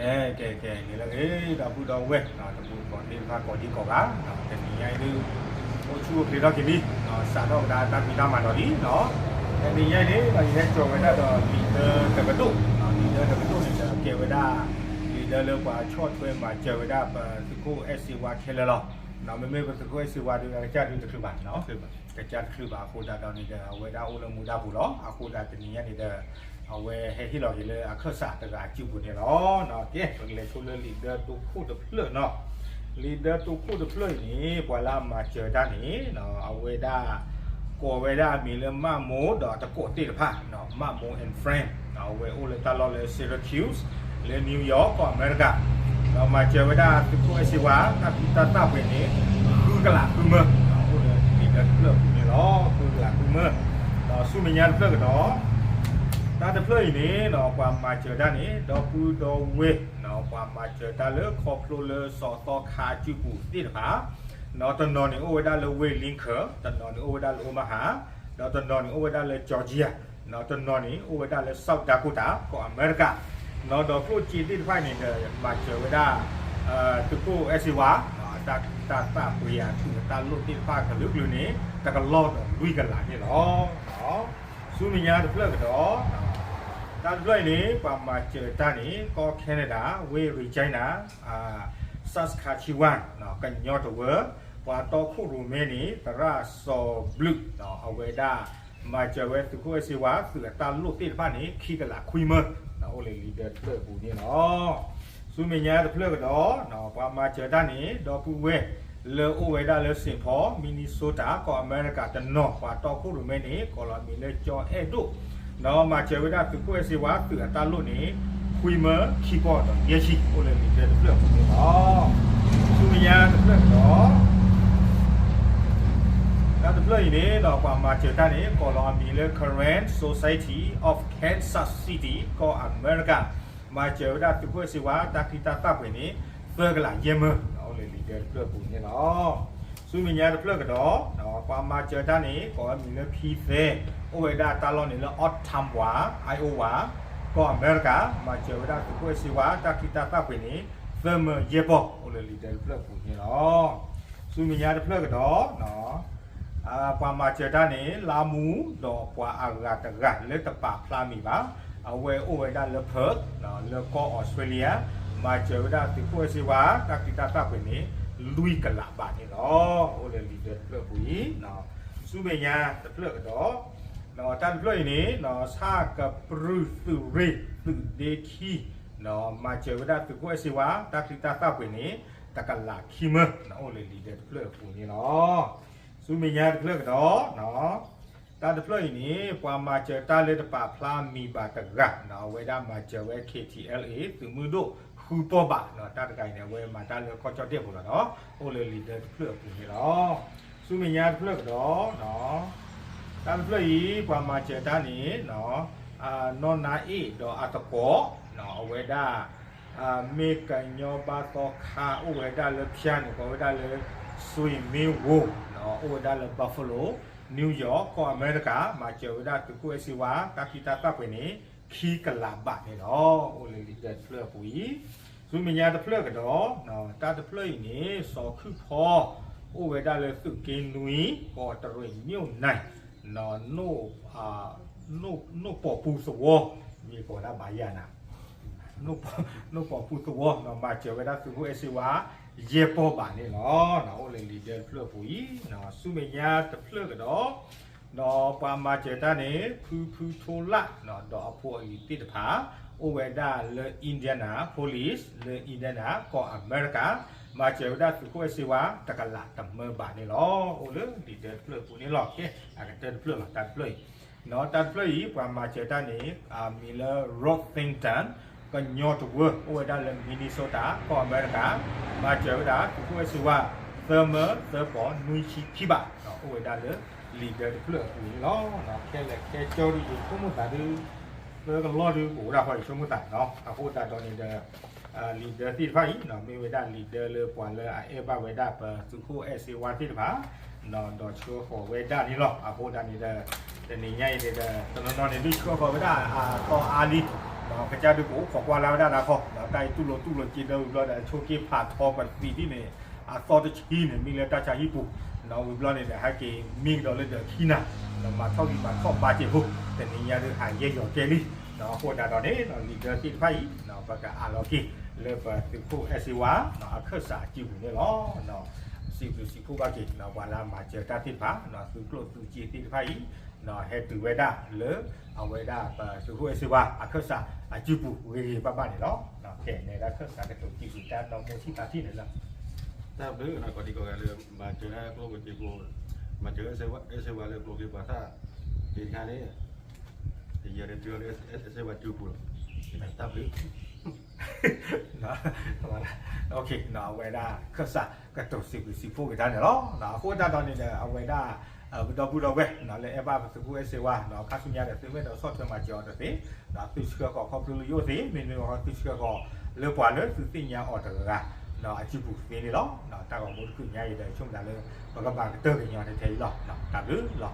ကဲ ကဲ ကဲ န့ၣ်လၢအဂ့ၤ ဒီပုၢ်ဒီဝဲၢ် တပူၤဃီသ့ၣ်တဖၣ်ကိးဒံကိးဂၤ တနံၤညါအံၤဒုး အိၣ်ဆူၣ်အိၣ်ချ့ထီၣ်က့ၤလံ စးထီၣ်ကဒါတၢ်ဖံးတၢ်မၤဒီးလံနီၤ တနံၤညါအံၤန့ၣ်ဒီး ယဟဲစိာ်ဝဲဒၣ်ဒီး leader တကဒိၣ် leader တကဒိၣ်န့ၣ်ဒီး ကဲဝဲဒၣ် leader လၢပှၤဆီၣ်ထွဲမၤစၢၤဝဲဒၣ်ပသုးခိၣ်အဲၣ်စ့ဝါခဲလၢာ်လီၤ. မ့မ့ၢ်ပသုးခိၣ်အဲၣ်စ့ဝါဒုး အကစၢ်ဒုးတချုးဘၣ် ကစၢ်တချုးဘၣ်အဃိသတးဒီးန့ၣ်ဒီး အဝဲဒၣ်အိၣ်လၢမူဒါပူၤလီၤ. အဃိသတးတနံၤညါန့ၣ်ဒီး အဝဲဟဲဟ့ၣ်လီၤက့ၤလၢအခၢၣ်စးတဂၤအစုပူၤန့ၣ်လီၤ. ကဲ ပကလဲၤဆိလၢ leader တိခိၣ်တဖျၢၣ်နီၤ leader တိခိၣ်တဖျၢၣ်အံၤန့ၣ် ပှၤလၢအမၤစၢၤတၢ်န့ၣ် အဝဲဒၣ် ကိးဝဲဒၣ်အမံၤလၢ မၣ်မိၢ်ဒီးတကိးသ့ၣ်တဖၣ် မၣ်မိၢ် and friend အဝဲအိၣ်လၢတၢ်လီၢ်လၢ Syracuse လၢ New York ကီၢ်အမဲရကၤ ဒီးမၤစၢၤဝဲဒၣ်သုးခိၣ်အဲၣ်စ့ဝါ တၢ်ဖံးတၢ်သၣ်ပှ့ၤန့ၣ် ဃုကလးဃုမၢ အိၣ်လၢ leader တဖျၢၣ်အပူၤန့ၣ်လီၤ. ဃုကလးဃုမၢ ဒီးဆူမဲာ်ညါတဖျၢၣ်ကဒီး တၢ်တဖျၢၣ်အံၤန့ၣ် ပှၤမၤစၢၤတၢ်န့ၣ် ဒီပုၢ်ဒီဝဲၢ် ပှၤမၤစၢၤတၢ်လၢခီဖျိလၢစီၤသီခါအစုပူၤသ့ၣ်တဖၣ် ဒီးတနီၤန့ၣ်အိၣ်ဝဲဒၣ်လၢ Wayne Lincoln တနီၤန့ၣ်အိၣ်ဝဲဒၣ်လၢ Omaha ဒီးတနီၤန့ၣ်အိၣ်ဝဲဒၣ်လၢ Georgia ဒီးတနီၤန့ၣ်အိၣ်ဝဲဒၣ်လၢ South Dakota ကီၢ်အမဲရကၤ ဒီးကျိၣ်စ့သ့ၣ်တဖၣ်န့ၣ်ဒီး မၤစၢၤဝဲဒၣ် သုးခိၣ်အဲၣ်စ့ဝါ အတၢ်ဖံးတၢ်သၣ်ပှ့ၤအသူးအတၢ်လိၣ်သ့ၣ်တဖၣ်ကလုာ်ကလုာ်န့ၣ် တကလီၢ်ဒီးလွံၢ်ကလးန့ၣ်လီၤ. ဆူမဲာ်ညါတဖျၢၣ်ကဒီး တၢ်တဖျၢၣ်အံၤန့ၣ် ပှၤမၤစၢၤတၢ်န့ၣ် ကီၢ် Canada ဝ့ၢ် Regina Saskatchewan ကညီတဝၢ ပှၤတီခိၣ်ရိၣ်မဲန့ၣ် သရၣ်စီၤဘျုး အဝဲဒၣ် မၤစၢၤဝဲသုးခိၣ်အဲၣ်စ့ဝါ သုးအတၢ်လိၣ်သ့ၣ်တဖၣ်န့ၣ် ခံကလးခွံမၢ အိၣ်လၢ leader တဖျၢၣ်အပူၤန့ၣ်လီၤ. ဆူမဲာ်ညါတဖျၢၣ်ကဒီး ပှၤမၤစၢၤတၢ်န့ၣ် ဒီပုၢ်ဝဲၢ် လၢအိၣ်ဝဲဒၣ်လၢ Saint Paul Minnesota ကီၢ်အမဲရကၤတနီၤ ပှၤတီခိၣ်ရိၣ်မဲန့ၣ် ကိးလီၤအမံၤလၢကၠီအဲၣ်ဒိၣ် ဒီးမၤစၢၤဝဲဒၣ်သုးခိၣ်အဲၣ်စ့ဝါ သုးအတၢ်လိၣ်န့ၣ် ခွံမၢခံပီၢ်ဒီးယဲၢ်ဆံ အိၣ်လၢ leader တဖျၢၣ်အပူၤန့ၣ်လီၤ. ဆူမဲာ်ညါတဖျၢၣ်ကဒီး တၢ်တဖျၢၣ်အံၤန့ၣ်ဒီး ပှၤမၤစၢၤတၢ်န့ၣ် ကိးလီၤအမံၤလၢ Karen Society of Kansas City ကီၢ်အမဲရကၤ မၤစၢၤဝဲဒၣ်သုးခိၣ်အဲၣ်စ့ဝါ တၢ်ဖံးတၢ်သၣ်ပှ့ၤန့ၣ် သၢကလးယဲၢ်မၢ အိၣ်လၢ leader တဖျၢၣ်အပူၤန့ၣ်လီၤ. ဆူမဲာ်ညါတဖျၢၣ်ကဒီး ပှၤမၤစၢၤတၢ်န့ၣ် ကိးအမံၤလၢ ဖံသဲ အိၣ်ဝဲဒၣ်တၢ်လီၢ်န့ၣ်လၢ Ottumwa Iowa ကီၢ်အမဲရကၤ မၤစၢၤဝဲဒၣ်သုးခိၣ်အဲၣ်စ့ဝါ တၢ်ဖံးတၢ်သၣ်ပှ့ၤန့ၣ် သၢမၢယဲၢ်ပီၢ် အိၣ်လၢ leader တဖျၢၣ်အပူၤန့ၣ်လီၤ. ဆူမဲာ်ညါတဖျၢၣ်ကဒီး ပှၤမၤစၢၤတၢ်န့ၣ် လါမူ ဒီးပှၤအဂၤတဂၤလၢတပာ်ဖျါမံၤဘၣ် အဝဲအိၣ်ဝဲဒၣ်လၢ Perth လၢကီၢ်အီစထြ့လယါ မၤစၢၤဝဲဒၣ်သုးခိၣ်အဲၣ်စ့ဝါ တၢ်ဖံးတၢ်သၣ်ပှ့ၤန့ၣ် လွံၢ်ကလးဘးန့ၣ်လီၤ. အိၣ်လၢ leader တဖျၢၣ်အပူၤအံၤ ဆူမဲာ်ညါတဖျၢၣ်ကဒီး တၢ်တဖျၢၣ်အံၤန့ၣ် ဆၣ်ကပြုၢ်သုးရ့ၣ်သုးဒ့ခံ မၤစၢၤဝဲဒၣ်သုးခိၣ်အဲၣ်စ့ဝါ တၢ်ဖံးတၢ်သၣ်ပှ့ၤန့ၣ် တကလးခံမၢ အိၣ်လၢ leader တဖျၢၣ်အပူၤန့ၣ်လီၤ. ဆူမဲာ်ညါတဖျၢၣ်ကဒီး တၢ်တဖျၢၣ်အံၤန့ၣ် ပှၤမၤစၢၤတၢ်လၢတပာ်ဖျါမံၤဘၣ်တဂၤ အဝဲဒၣ်မၤစၢၤဝဲ K T L A သုးမုၢ်ဒိၣ်ဃုပီၢ်ဘး တၢ်တဂၤအံၤန့ၣ် အဝဲမၤတၢ်လၢကီၢ်ကၠီၣ်တဲၣ်ပူၤလီၤဒီး အိၣ်လၢ leader တဖျၢၣ်အပူၤန့ၣ်လီၤ. ဆူမဲာ်ညါတဖျၢၣ်ကဒီး တၢ်တဖျၢၣ်အံၤ ပှၤမၤစၢၤတၢ်န့ၣ် နီၢ်နါအ့ၣ်ဒီးအသကိး အဝဲဒၣ် မ့ၢ်ကညီဘါသီခါ အိၣ်ဝဲဒၣ်လၢဖၠါန့ၣ် ကိးဝဲဒၣ်လၢ စွ့ၤမ့ဝိၤ အိၣ်ဝဲဒၣ်လၢ Buffalo New York ကီၢ်အမဲရကၤ မၤစၢၤဝဲဒၣ်သုးခိၣ်အဲၣ်စ့ဝါ တၢ်ဖံးတၢ်သၣ်ပှ့ၤန့ၣ် ခံကလးဘးန့ၣ်လီၤ. အိၣ်လၢ leader တဖျၢၣ်အပူၤအံၤ ဆူမဲာ်ညါတဖျၢၣ်ကဒီး တၢ်တဖျၢၣ်အံၤန့ၣ် စီၤခုၣ်ဖီ အိၣ်ဝဲဒၣ်လၢသုးက့နွံ ကီးတရံး မြို့နယ် နီၢ် နီၢ်ပိာ်ပူၤသဝီ မ့ၢ်ကိးဒၣ်ဘၣ်ယၤနၤ နီၢ်ပိာ်ပူၤသဝီ မၤစၢၤဝဲဒၣ်သုးခိၣ်အဲၣ်စ့ဝါ ယဲၢ်ပီၢ်ဘးန့ၣ်လီၤ. အိၣ်လၢ leader တဖျၢၣ်အပူၤအံၤ ဆူမဲာ်ညါတဖျၢၣ်ကဒီး ဒီးပှၤမၤစၢၤတၢ်န့ၣ် ဖုဖုထိလၣ် ဒီးအဖိအလံၤသ့ၣ်တဖၣ် အိၣ်ဝဲဒၣ်လၢ Indianapolis လၢ Indiana ကီၢ်အမဲရကၤ မၤစၢၤဝဲဒၣ်သုးခိၣ်အဲၣ်စ့ဝါ တကလးတမၢဘးန့ၣ်လီၤ. အိၣ်လၢ leader တဖျၢၣ်အပူၤန့ၣ်လီၤ. ကဲ အကတၢၢ်တဖျၢၣ်လီၤ တၢ်တဖျၢၣ်အံၤ တၢ်တဖျၢၣ်အံၤ ပှၤမၤစၢၤတၢ်န့ၣ် မံၤလၢ Worthington ကညီတဝၢ အိၣ်ဝဲဒၣ်လၢ Minnesota ကီၢ်အမဲရကၤ မၤစၢၤဝဲဒၣ်သုးခိၣ်အဲၣ်စ့ဝါ သၢမၢသၢပီၢ်နွံဆံခံဘး အိၣ်ဝဲဒၣ်လၢ leader တဖျၢၣ်အပူၤန့ၣ်လီၤ. ခဲလၢာ်ခဲဆ့ဒ်ယဆိကမိၣ်သးဒုး လၢကလီၢ်ဒုး ပအိၣ်ဒၣ်ဃီယဆိကမိၣ်သးနီၤ အဃိသတးဒီးန့ၣ်ဒီး leader သ့ၣ်တဖၣ်အံၤ မ့ၢ်ဝဲဒၣ် leader လၢပှၤလၢအအဲၣ်ဘၣ်ဝဲဒၣ်ပသုးခိၣ်အဲၣ်စ့ဝါသ့ၣ်တဖၣ် ဒီးဆှၢဃီၤဝဲဒၣ်န့ၣ်လီၤ. အဃိသတးန့ၣ်ဒီး တနံၤညါအံၤန့ၣ်ဒီး တနီၤနီၤန့ၣ်ဒုးဆှၢဃီၤဝဲဒၣ်အတီအါလံ ကစၢ်ဒုးကအိၣ်ခိးကွၢ်လၢ်ဝဲဒၣ်နၤခီ, တၢ်အံၤတူၢ်လိာ်တူၢ်လိာ်စ့ဒၢဝံၤဘျီဒီး ဆိက့ၤဖးထီပသံးဒ်န့ၣ် အသီတဆံန့ၣ် မ့ၢ်လၢတၢ်ဆါဟံၣ်ပူၤ, ဝံၤဘျီန့ၣ်ဒီး ဟဲက့ၤမံကဒီးလၢဒီးခံနၤ, မၤထီၣ်ဂံၢ်မၤထီၣ်ဘါစဲးဖိ, တနံၤညါဒုးဟးယဲၢ်ယီၤကဲလံ, အဃိဒၣ်ဒီးန့ၣ် လံာ်ဒၢသ့ၣ်တဖၣ်အံၤ ပကအးလီၤက့ၤ လၢပသုးခိၣ်အဲၣ်စ့ဝါ အခၢၣ်စးအစုပူၤန့ၣ်လီၤ. စံးဘျုးစံးဖှိၣ်ဘၣ်က့ၤ ပှၤလၢအမၤစၢၤတၢ်သ့ၣ်တဖၣ် သုးကျိၣ်သုးစ့သ့ၣ်တဖၣ်အံၤ ဟဲတုၤဝဲဒၣ်လၢ အဝဲဒၣ်ပသုးခိၣ်အဲၣ်စ့ဝါအခၢၣ်စးအစုပူၤဂ့ၤဂ့ၤဘၣ်ဘၣ်န့ၣ်လီၤ. ကဲ နဲဒၣ်ခၢၣ်စးကတိၤစံးဘျုးတၢ်ဒီမိၢ်ထံၣ်သးထံၣ်န့ၣ်လီၤ. တၢ်ဘျုး ကိးဒံကိးဂၤလၢ မၤစၢၤတၢ်ကျိၣ်ဖိစ့ဖိ, မၤစၢၤအဲၣ်စ့ဝါလၢကျိၤကျ့ၤပှၤသၣ်သ့ၣ်တခါန့ၣ်, ယၤဒီးတုၤလၢအဲၣ်စ့ဝါစုပူၤလီၤ. တၢ်ဘျုး အဝဲဒၣ်ခၢၣ်စးကတိၤစံးဘျုးစံးဖှိၣ်က့ၤတၢ်န့ၣ်လီၤ. အဃိဒၣ်ဒီးန့ၣ်ဒီး အဝဲဒၣ် ပဒီပုၢ်ဒီဝဲၢ် လၢအဲၣ်ဘၣ်ပသုးခိၣ်အဲၣ်စ့ဝါ ခါဆူညါဒီးသုမ့ၢ်ဒီးဆီၣ်ထွဲမၤစၢၤအီၤတသ့, သုဆှၢဃီၤခီဖျိလၢယအိၣ်သ့, မ့မ့ၢ်သုဆှၢဃီၤလၢပှၤလၢသုသ့ၣ်ညါအီၤတဂၤဂၤ အစုပူၤသ့န့ၣ်လီၤ. တၢ်ဂီၤမူတဖုညါအံၤဒီး ဆိကမိၣ်လၢ ပကဘၣ်ကတၢၢ်ကညီထဲထဲအံၤလီၤ. တၢ်ဘျုးလီၤ.